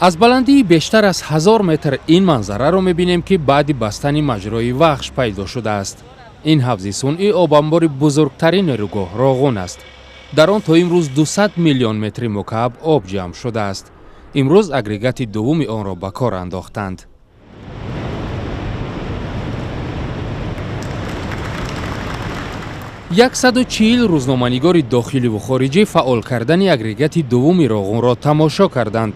Аз баландии бештар аз 1000 метр ин манзараро мебинем, ки баъди бастани маҷрои Вахш пайдо шудааст. Ин ҳавзи сунъӣ обанбори бузургтарин нерӯгоҳ Роғун аст. Дар он то имрӯз 200 миллион метри мукааб об ҷамъ шудааст. Имрӯз агрегати дуввуми онро ба кор андохтанд. 140 рӯзноманигори дохиливу хориҷӣ фаъол кардани агрегати дуввуми Роғунро тамошо карданд.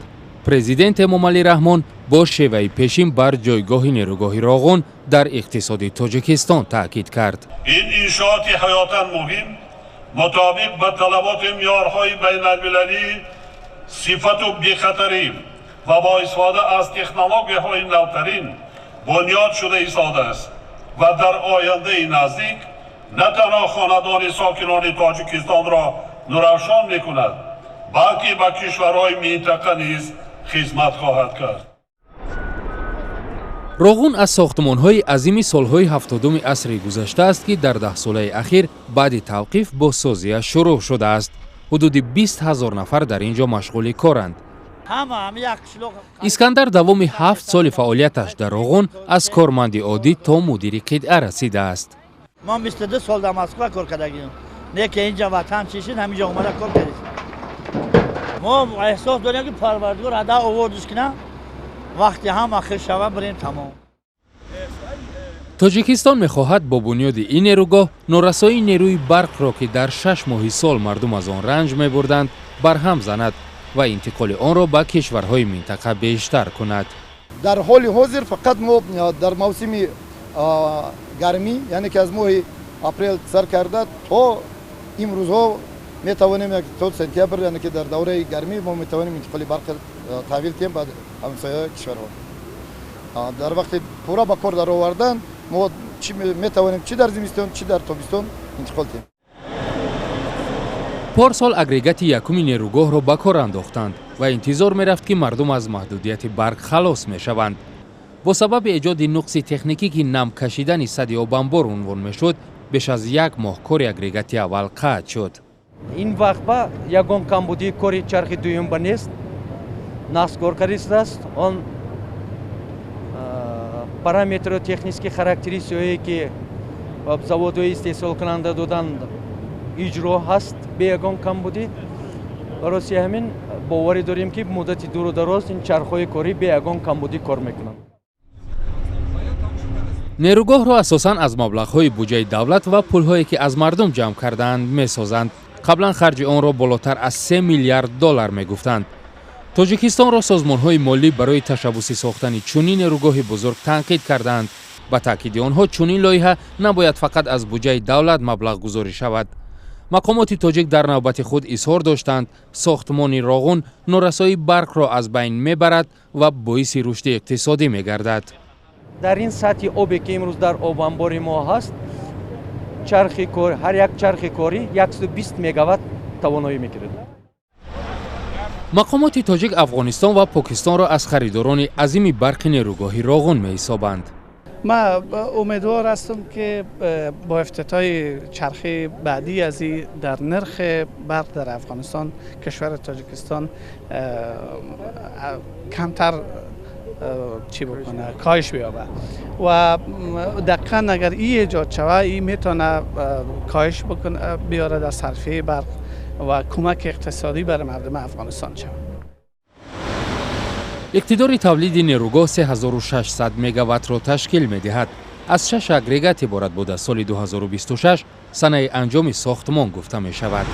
Президент Эмомалӣ Раҳмон бо шеваи пешин бар ҷойгоҳи нерӯгоҳи Роғун дар иқтисоди Тоҷикистон таъкид кард. Ин иншооти ҳаётан муҳим мутобиқ ба талаботи меъёрҳои байналмилалӣ, сифату бехатарӣ ва бо истифода аз технологияҳои навтарин бунёд шуда истодааст ва дар ояндаи наздик на танҳо хонадони сокинони Тоҷикистонро нурафшон мекунад, балки ба кишварҳои минтақа низ хизмат хоҳад кард. Роғун аз сохтмонҳои азими солҳои 70-уми асри гузашта аст, ки дар даҳсолаи ахир баъди тавқиф бозсозиаш шурӯъ шудааст. Ҳудуди 20 000 нафар дар ин ҷо машғули коранд. Искандар давоми 7 соли фаъолияташ дар Роғун аз корманди оддӣ то мудири қитъа расидааст. Ман 22 сол дар Москва кор кардагим, не ки инҷа ватан чишид, ҳаминҷа омада кор кардем. Мо эҳсос дорем, ки Парвардигор ада овардиш кина, вақти ҳам ахир шава, бирем, тамом. Тоҷикистон мехоҳад бо бунёди ин нерӯгоҳ норасоии нерӯи барқро, ки дар 6 моҳи сол мардум аз он ранҷ мебурданд, барҳам занад ва интиқоли онро ба кишварҳои минтақа бештар кунад. Дар ҳоли ҳозир фақат мо дар мавсими гармӣ, яъне ки аз моҳи апрел сар карда то имрӯзҳо метавонем, то сентябр, яъне ки дар давраи гармӣ мо метавонем интиқоли барқ таҳвил диҳем ба ҳамсоя кишварҳо. Дар вақти пурра ба кор даровардан мо метавонем чӣ дар зимистон, чӣ дар тобистон интиқол диҳем. Порсол агрегати якуми нерӯгоҳро ба кор андохтанд ва интизор мерафт, ки мардум аз маҳдудияти барқ халос мешаванд. Бо сабаби эҷоди нуқси техникӣ, ки нам кашидани сади обанбор унвон мешуд, беш аз як моҳ кори агрегати аввал қатъ шуд. Ин вақт ба ягон камбудии кори чархи дуюм ба нест, насб кор кардааст. Он параметру технический характеристикаое, ки заводҳои истеҳсолкунанда додан, иҷро ҳаст бе ягон камбудӣ. Барои ҳамин боварӣ дорем, ки муддати дуру дароз ин чархҳои корӣ бе ягон камбудӣ кор мекунанд. Нерӯгоҳро асосан аз маблағҳои буҷаи давлат ва пулҳое, ки аз мардум ҷамъ кардаанд, месозанд. Қаблан харҷи онро болотар аз 3 миллиард доллар мегуфтанд. Тоҷикистонро созмонҳои молӣ барои ташаббуси сохтани чунин нерӯгоҳи бузург танқид кардаанд. Ба таъкиди онҳо, чунин лоиҳа набояд фақат аз буҷаи давлат маблағгузорӣ шавад. Мақомоти тоҷик дар навбати худ изҳор доштанд, сохтмони Роғун норасоии барқро аз байн мебарад ва боиси рушди иқтисодӣ мегардад. Дар ин сатҳи обе, ки имрӯз дар обанбори мо ҳаст, чархи кор, ҳар як чархи корӣ 120 мегаватт тавоноӣ мегирад. Мақомоти тоҷик Афғонистон ва Покистонро аз харидорони азими барқи нерӯгоҳи Роғун меҳисобанд. من امیدوار هستم که با افتتاح چرخه بعدی از در نرخ برق در افغانستان، کشور تاجیکستان کمتر چی بکنه، کاهش بیابه و دقیقا اگر این ایجاد شود، این میتونه کاهش بکنه، بیاره در صرفه برق و کمک اقتصادی برای مردم افغانستان شود. Иқтидори тавлиди нерӯгоҳ 3600 мегаваттро ташкил медиҳад. Аз шаш агрегат иборат буда, соли 2026 санаи анҷоми сохтмон гуфта мешавад.